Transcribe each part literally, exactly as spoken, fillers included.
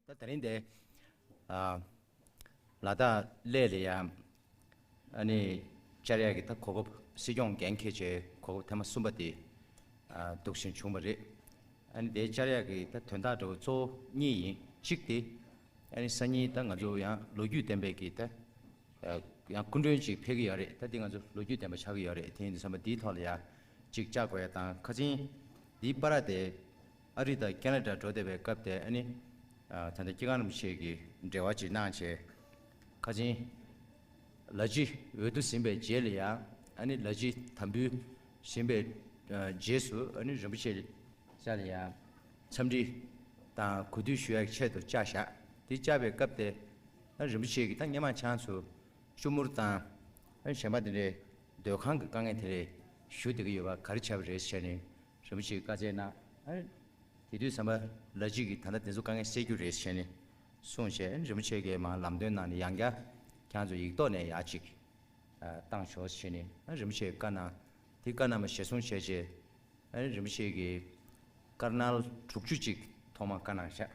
ད་དེ་རིང་འདི་ཨ་ལ་དྭགས་གླེ་ལ་ཡ་ཨ་ནི་བཅར་ཡག་གི་ད་གོ་སྐབས་སྲིད་སྐྱོང་འགན་འཁྱེར་བྱས་གོ་སྐབས་ཐེངས་མ་གསུམ་པ་དེ་ཨ་འདུག་བཞིན་བྱུང་བ་རེད། ཨ་ནི་དེ་བཅར་ཡག་གི་ད་དོན་དག་འདྲ་བོ་གཙོ་བོ་གཉིས་ཡིན། གཅིག་དེ་ཨ་ནི་སང་ཉིན་ད་ང་ཚོ་ཡང་ལོ་རྒྱུས་ལྡན་པའི་གི་ད་ཨ་ཡང་སྐུ་མགྲོན་ཅིག་ཕེབས་ཀྱི་ཡོད་རེད། ད་དེ་ང་ཚོ་ལོ་རྒྱུས་ལྡན་པ་ཆགས་ཀྱི་ཡོད་རེད། དེ་ཡིན་དུས་ཙམ་པ་འདིའི་ཐོག་ལ་ཡ་ཅིག་བཅར་དགོས་ཡ་དང་། ཁ་སང་འདིའི་བར་དེ་ཨ་རི་དང་ཁེ་ན་ཌ་འགྲོ་བསྡད་པའི་སྐབས་དེ་ཨ་ནི་ཨ་ད་ལྟ་སྐྱེ་སྒང་རིན་པོ་ཆེ་གི་འབྲེལ་བ་ཅིག་གནང་བྱས། ཁ་སང་ལ་ཕྱི་འོས་བསྡུ་ཟིན་པའི་རྗེས་ལ་ཡ་ཨ་ནི་ལ་ཕྱི་དམ་འབུལ་ཟིན་པའི་ཨ་རྗེས་སུ་ཨ་ནི་རིན་པོ་ཆེ་ས་ལ་ཡ་འཚམས་འདྲི་དང་གུས་འདུད་ཞུ་ཡག་ཆེད་དུ་བཅར་བཞག་དེ་བཅར་བའི་སྐབས་དེ་ཨ་རིན་པོ་ཆེ་གིས་ད་སྔོན་མ་ཆང་ཚུ་ཤུ་མུར་དང་ཨ་ནི་གཞན་པ་དེ་འདྲའི་སྡོད་ཁང་གི་དཀའ་ངལ་དེ་འདྲའི་ཞུ་བསྡད་ཀྱི་ཡོད་པ་ག་རེ་བྱས་པ་རེད་ཟེར་ནས་རིན་པོ་ཆེས་བཀའ་སྩལ་གནང་། ཨ་ནི་དེ་དུས་ཙམ་པ་ལ་ཕྱི་གིས་ད་ལྟ་དེ་ཚོ་དཀའ་ངལ་སེལ་རྒྱུ་རེད་ཟེར་ནས་གསུངས་བྱས། ཨ་ནི་རིན་པོ་ཆེ་གིས་མར་ལམ་སྟོན་གནང་ནས་ཡང་བསྐྱར་ཁྱེད་རང་ཚོ་ཡིག་ཐོག་ནས་ཡར་ཅིག་ཨ་བཏང་ཤོག་ཟེར་ནས་ཨ་རིན་པོ་ཆེས་བཀའ་གནང་། དེ་བཀའ་གནང་བ་གཞིར་བཟུང་བྱས་བྱས་ཨ་ནི་རིན་པོ་ཆེ་གིས་ཀར་ནལ་དྲུག་ཅུ་ཅིག་ཐོག་མར་བཀའ་གནང་བཞག་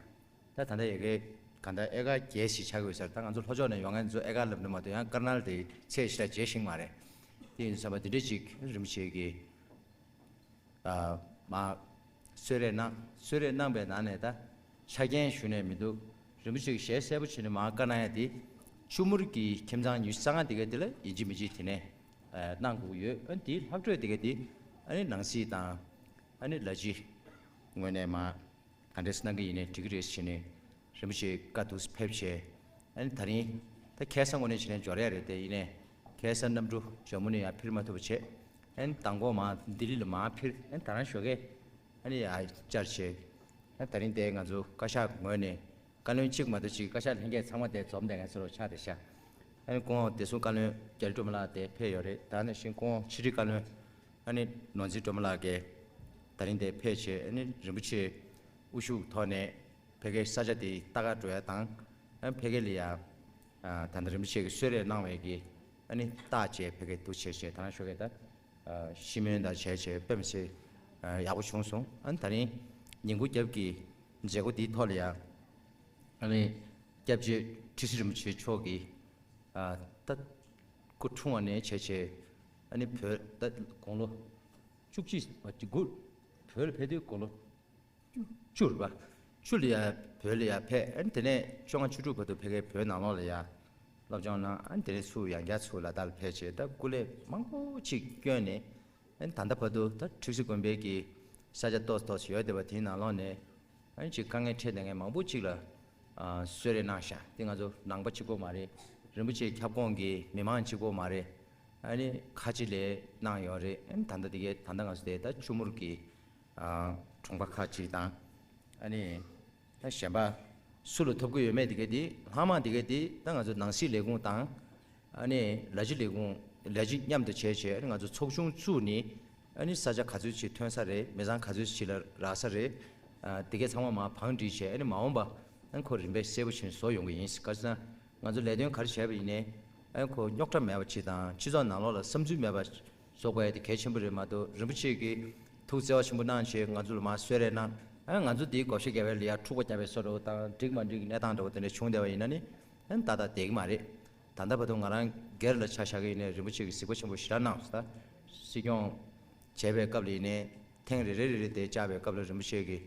ད་ད་ལྟ་ཡ་གི་ག་ད་ཨེ་ཀར་བརྒྱད་ཅིག་ཆགས་ཀྱི་ཡོད་ས་རེད། ད་ང་ཚོ་ལྷོ་ཕྱོགས་ནས་ཡོང་མཁན་ཚོ་ཨེ་ཀར་ལབ་ནི་མ་གཏོགས་ཡང་ཀར་ནལ་དེ་ཚད་ཞེ་དྲག་འཇལ་ཤེས་ཀྱི་མ་རེད། དེ་ཡིན་དུས་ཙམ་པ་དེ་འདྲ་ཅིག་རིན་པོ་ཆེ་གིས་ཨ་མར་གསོལ་རས་གནང་། གསོལ་རས་གནང་བའི་ནང་ནས་ད་ཆ་རྐྱེན་ཞུས་ནས་མི་འདུག་རིན་པོ་ཆེ་གིས་ཞལ་གསལ་པོ་བྱས་ནས་མར་བཀའ་གནང་ཡ་དེ་ཤུ་མུར་གྱི་ཁྱིམ་ཚང་ཉི་ཤུ་རྩ་ལྔ་དེ་ག་དེ་ལ་ཡིན་གཅིག་མིན་གཅིག་དེ་ནས་ཨ་གནང་དགོས་ཀྱི་ཡོད། ཨ་ནི་དེའི་ལྷག་འཕྲོས་དེ་ག་དེ་ཨ་ནི་ནང་སྲིད་དང་ཨ་ནི་ལ་ཕྱི་ངོས་ནས་མར་ག་འདྲས་གནང་གི་ཡིན་ནའི་འགྲིག་གི་རེད་ཟེར་ནས་རིན་པོ་ཆེ་བཀའ་འདུག་ཕེབས་བྱས། ཨ་ནི་ད་རིང་ད་ཁ་སང་ངོས་ནས་བྱས་ནས་འབྱོར་ཡ་རེད། དེ་ཡིན་ནའི་ཁ་སང་གནམ་གྲུ་ཇམ་མུ་ནས་ཡར་འཕུར་མ་ཐུབ་པ་བྱས། ཨ་ནི་མདང་དགོང་མར་ལྡི་ལི་ལ་མར་འཕུར། ཨ་ནི་ད་རང་ཞོགས་ཀས་ཨ་ནི་ཡར་བཅར་བྱས། ཨ་ད་རིང་དེ་ང་ཚོ་བཀའ་ཤག་ངོས་ནས་བཀའ་བློན་གཅིག་མ་གཏོགས་གཅིག་བཀའ་ཤག་ལྷན་རྒྱས་ཚང་མ་དེ་འཛོམས་བསྡད་མཁན་ཚོ་ཆགས་བསྡད་ཤག་ཨ་ནི་སྐུ་ངོ་བདེ་སྲུང་བཀའ་བློན་རྒྱ་རི་སྒྲོལ་མ་ལགས་དེ་ཕེབས་ཡོད་རེད། ད་ནང་བཞིན་སྐུ་ངོ་ཕྱི་དྲིལ་བཀའ་བློན་ཨ་ནི་ནོར་འཛིན་སྒྲོལ་མ་ལགས་ཀྱིས་ད་རིང་དེ་ཕེབས་བྱས། ཨ་ནི་རིན་པོ་ཆེ་དབུ་བཞུགས་ཐོག་ནས་ཕ་གིའི་ས་ཆ་དེ་ལྟ་ག་འགྲོ་ཡ་དང་། ཨ་ཕ་གི་ལ་ཡ་ཨ་ད་ལྟ་རིན་པོ་ཆེ་གིས་གསོལ་རས་གནང་བའི་གི་ཨ་ནི་རྟགས་བཅས་ཕ་གིར་འདུག་བྱས་བྱས། ད་རང་ཞོགས་ཀས་ད་ཨ་ཤི་མོན་དང་བྱས་བྱས་དཔེ་མི་སྲིད་ཨ་ཡག་པོ་བྱུང་སོང་། ཨ་ནི་ད་རིང་ཉིན་གུང་རྒྱབ་ཀྱི་མཛད་སྒོ་འདིའི་ཐོག་ལ་ཡ་ཨ་ནི་སྐྱབས་རྗེ་ཁྲི་ཟུར་རིན་པོ་ཆེ་མཆོག་གིས་ཨ་ད་སྐུ་འཁྲུངས་པ་ནས་བྱས་བྱས་ཨ་ནི་བོད་ད་དགུང་ལོ་བཅུ་གཅིག་ཨ་དགུ་བོད་ལ་ཕེབས་དུས་དགུང་ལོ་བཅུ་རེད་པ། བཅུ་ལ་ཡ་བོད་ལ་ཡ་ཕེབས། ཨ་ནི་དེ་ནས་བཅོ་ལྔ་བཅུ་དྲུག་བར་དུ་ཕ་གིའི་བོད་ནང་ལོགས་ལ་ཡ་སློབ་སྦྱོང་གནང་། ཨ་ནི་དེ་ནས་ཚུར་ཡང་བསྐྱར་ཚུར་ལ་དྭགས་ལ་ཕེབས་བྱས་ད་སྐུ་ལས་མང་པོ་ཅིག་བསྐྱོན་ནས། ཨ་ནི་ད་ལྟ་བར་དུ་ད་ཁྲིག་སེ་དགོན་པའི་གི་ས་ཆ་ཏོག་ཙམ་ཏོག་ཙམ་ཡོད་བསྡད་པ་དེའི་ནང་ལོགས་ནས་ཨ་ནི་ཅིག་དཀའ་ངལ་འཕྲད་བསྡད་མཁན་མང་པོ་ཅིག་ལ་ཨ་གསོལ་རས་གནང་ཤག་དེ་ང་ཚོ་ནང་པ་གཅིག་པོ་མ་རེད། རིན་པོ་ཆེའི་ཁྱབ་ཁོངས་ཀྱི་མི་མང་གཅིག་པོ་མ་རེད། ཨ་ནི་ཁ་ཆེ་ལས་གནང་ཡོད་རེད། ཨ་ནི་ད་ལྟ་དེ་གའི་ད་ལྟ་ང་ཚོ་དེ་ད་ཆུ་མུར་གྱི་ཨ་གྲོང་པ་ཁག་ཅིག་དང་། ཨ་ནི་ད་གཞན་པ་སུ་ལ་ཐོབ་ཀྱི་ཡོད་མེད་དེ་ག་དེ་ལྷག་མ་དེ་ག་དེ་ད་ང་ཚོ་ནང་སྲིད་ལས་ཁུངས་དང་། ཨ་ནི་ལ་ཕྱི་ལས་ཁུངས་ལ་ཕྱི་མཉམ་དུ་བྱས་བྱས། ཨ་ནི་ང་ཚོ་ཚོགས་ཆུང་བཙུགས་ནས་ཨ་ནི་ས་ཆ་ག་ཚོད་ཅིག་ཐོན་ས་རེད། མི་ཚང་ག་ཚོད་ཅིག་ལ་རག་ས་རེད། ཨ་དེ་གའི་ཚང་མ་མར་བང་སྒྲིག་བྱས། ཨ་ནི་མ་འོངས་པ་ཨ་ནི་ཁོ་རིམ་པས་གསལ་པོ་བྱས་ནས་བཟོ་ཡོང་གི་ཡིན། ག་ཅི་ན་ང་ཚོ་ལས་དོན་ག་རེ་བྱས་པ་ཡིན་ནའི་ཨ་ནི་ཁོ་རྙོག་དྲ་མེད་པ་ཅིག་དང་། སྤྱི་ཚོགས་ནང་ལོགས་ལ་བསམ་ཚུལ་མེད་པ་བཟོ་དགོས་ཡ་དེ་གལ་ཆེན་པོ་རེད་མ་གཏོགས། རིན་པོ་ཆེ་གི་ཐུགས་བརྩེ་བ་ཆེན་པོ་གནང་བྱས་ང་ཚོ་ལ་མར་གསོལ་རས་གནང་། ཨ་ང་ཚོ་འདིའི་བགོ་བཤའ་རྒྱབ་པའི་ལ་ཡ་འཁྲུག་པ་རྒྱབ་པའི་བཟོ་འདྲ་བོ་དང་། འགྲིག་མ་འགྲིག་གི་གནས་སྟངས་འདྲ་བོ་དེ་འདྲ་བྱུང་བསྡད་པ་ཡིན་ན་ནི་ཨ་ནི་ཏག་ཏག་བསྡད་ཀྱི་མ་རེད། ད་ལྟ་བར་དུ་ང་རང་སྒེར་ལ་ཆ་བཞག་གི་ཡིན་ནའི་རིན་པོ་ཆེ་གིས་གཟིགས་པ་ཆེན་པོ་ཞེ་དྲག་གནང་སོང་། ད་སྲིད་སྐྱོང་བྱས་པའི་སྐབས་ལ་ཡིན་ནའི་ཐེངས་རེ་རེ་རེ་རེ་དེ་བཅར་བའི་སྐབས་ལ་རིན་པོ་ཆེ་གིས་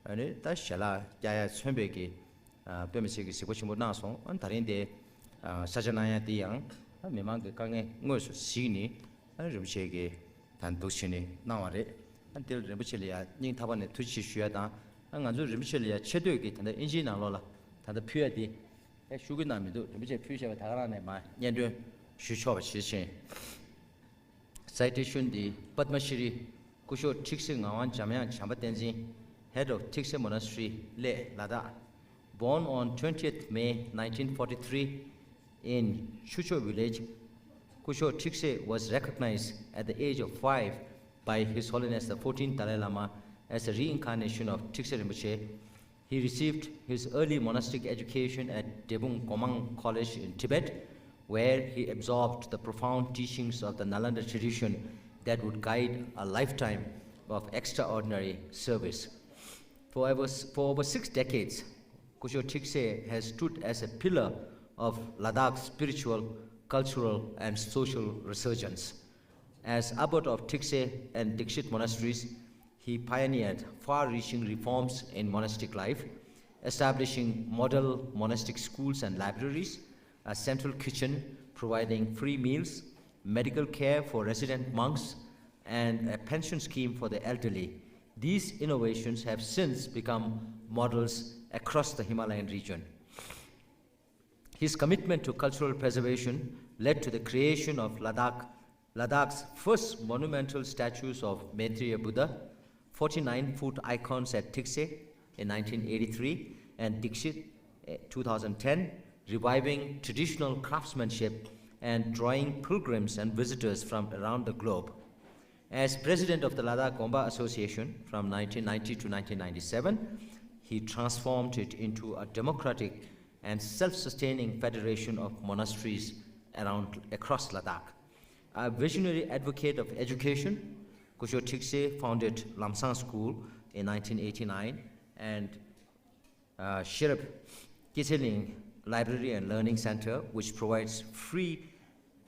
ཨ་ནི་ད་ཞལ་ལག་བཀྱག་ཡ་མཚོན་པའི་གི་ཨ་དཔེ་མི་སྲིད་ཀྱི་གཟིགས་པ་ཆེན་པོ་གནང་སོང་། ཨ་ད་རིང་དེ་ཨ་ས་ཆ་གནང་ཡ་དེ་ཡང་ཨ་མི་མང་གི་དཀའ་ངལ་དངོས་སུ་གཟིགས་ནས་ཨ་རིན་པོ་ཆེ་གིས་ད་འདུག་བྱས་ནས་གནང་བ་རེད། ཨ་དེ་ལ་རིན་པོ་ཆེ་ལ་ཡ་སྙིང་ཐག་པ་ནས་ཐུགས་རྗེ་ཆེ་ཞུ་ཡ་དང་། ཨ་ང་ཚོ་རིན་པོ་ཆེ་ལ་ཡ་ཆེ་བསྟོད་ཀྱི་ད་ལྟ་ཨིན་ཇིའི་ནང་ལོགས་ལ་ད་ལྟ་ཕུལ་ཡ་དེ་ཨ་ཤོག་གུ་ནང་མི་འདུག་རིན་པོ་ཆེ་ཕུལ་བཞག་པ་ད་ག་རང་ནས་མར་སྙན་སྒྲོན་ཞུ་ཆོག་པ་ཇི་བཞིན། Citation the Padma Shri Kusho Trikse Ngawang Jamyang Champa Tenzin, head of Trikse Monastery, Leh, Ladakh. Born on twentieth May nineteen forty-three in Chucho village, Kusho Trikse was recognized at the age of five by His Holiness the fourteenth Dalai Lama as a reincarnation of Trikse Rinpoche. He received his early monastic education at Debung Komang College in Tibet, where he absorbed the profound teachings of the Nalanda tradition that would guide a lifetime of extraordinary service. For over, for over six decades, Kosho Thikse has stood as a pillar of Ladakh's spiritual, cultural, and social resurgence. As abbot of Thikse and Dikshit monasteries, he pioneered far-reaching reforms in monastic life, establishing model monastic schools and libraries, a central kitchen providing free meals, medical care for resident monks, and a pension scheme for the elderly. These innovations have since become models across the Himalayan region. His commitment to cultural preservation led to the creation of Ladakh, Ladakh's first monumental statues of Maitreya Buddha, forty-nine-foot icons at Thikse in nineteen eighty-three and Dikshit, eh, two thousand ten, reviving traditional craftsmanship and drawing pilgrims and visitors from around the globe. As president of the Ladakh Gompa Association from nineteen ninety to nineteen ninety-seven, he transformed it into a democratic and self-sustaining federation of monasteries around, across Ladakh. A visionary advocate of education, Kosho Thikse founded Lamsang School in nineteen eighty-nine and uh, Sherab Kitseling Library and Learning Center, which provides free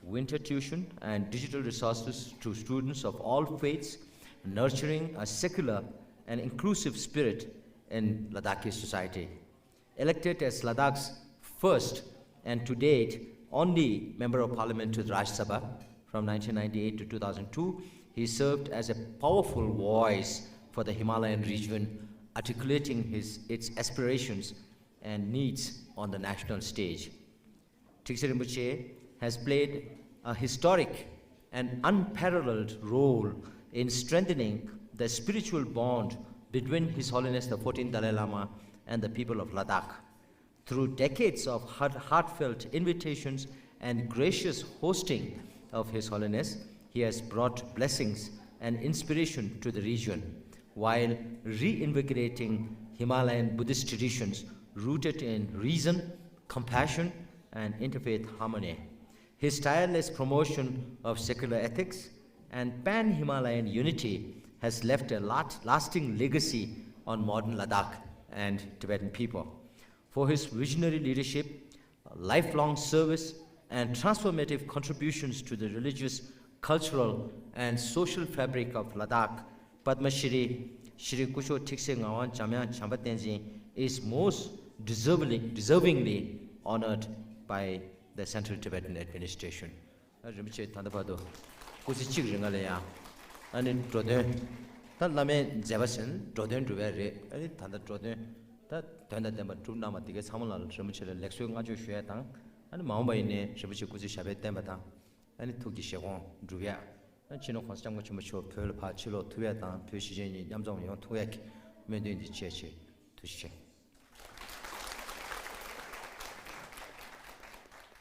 winter tuition and digital resources to students of all faiths, nurturing a secular and inclusive spirit in Ladakhi society. Elected as Ladakh's first and to date only Member of Parliament to the Rajya Sabha from nineteen ninety-eight to two thousand two, he served as a powerful voice for the Himalayan region, articulating his, its aspirations and needs on the national stage. Thikse Rinpoche has played a historic and unparalleled role in strengthening the spiritual bond between His Holiness the fourteenth Dalai Lama and the people of Ladakh. Through decades of heart-, heartfelt invitations and gracious hosting of His Holiness, he has brought blessings and inspiration to the region while reinvigorating Himalayan Buddhist traditions rooted in reason, compassion, and interfaith harmony. His tireless promotion of secular ethics and pan Himalayan unity has left a lat-, lasting legacy on modern Ladakh and Tibetan people. For his visionary leadership, lifelong service, and transformative contributions to the religious, cultural, and social fabric of Ladakh, Padma Shri, Shri Kusho Thikse Ngawang Jamyang Jampa Tenzin is most deservingly, deservingly honored by the Central Tibetan Administration. རིན་པོ་ཆེ་ད་ལྟ་བར་དུ་སྐུ་ཚེ་གཅིག་རིང་ལ་ཡང་ཨ་ནི་འགྲོ་དོན། ད་བླ་མའི་མཛད་པ་ཟིན་འགྲོ་དོན་སྒྲུབ་པའི་རེད། ཨ་ནི་ད་ལྟ་འགྲོ་དོན་ད་དོན་དང་ལྡན་པ་སྒྲུབ་གནང་བ་དེ་གའི་ཚང་མ་ལ་རིན་པོ་ཆེ་ལ་ལེགས་གསོལ་བསྔགས་བརྗོད་ཞུ་ཡ་དང་། ཨ་ནི་མ་འོངས་པ་ཡིན་ནའི་རིན་པོ་ཆེ་སྐུ་ཚེ་ཞབས་པད་བརྟན་པ་དང་། ཨ་ནི་ཐུགས་ཀྱི་བཞེད་དགོངས་འགྲུབ་ཡ། ཨ་ནི་སྤྱི་ནོར་༸གོང་ས་༸སྐྱབས་མགོན་ཆེན་པོ་མཆོག་བོད་ལ་ཕར་ཕྱིར་ལོག་ཐུབ་ཡ་དང་བོད་གཞིས་བྱེས་གཉིས་མཉམ་འཛོམས་ཡོང་ཐུབ་ཡ་གི་སྨོན་འདུན་འདི་བཅས་ཆེད་ཐུགས་རྗེ་ཆེ།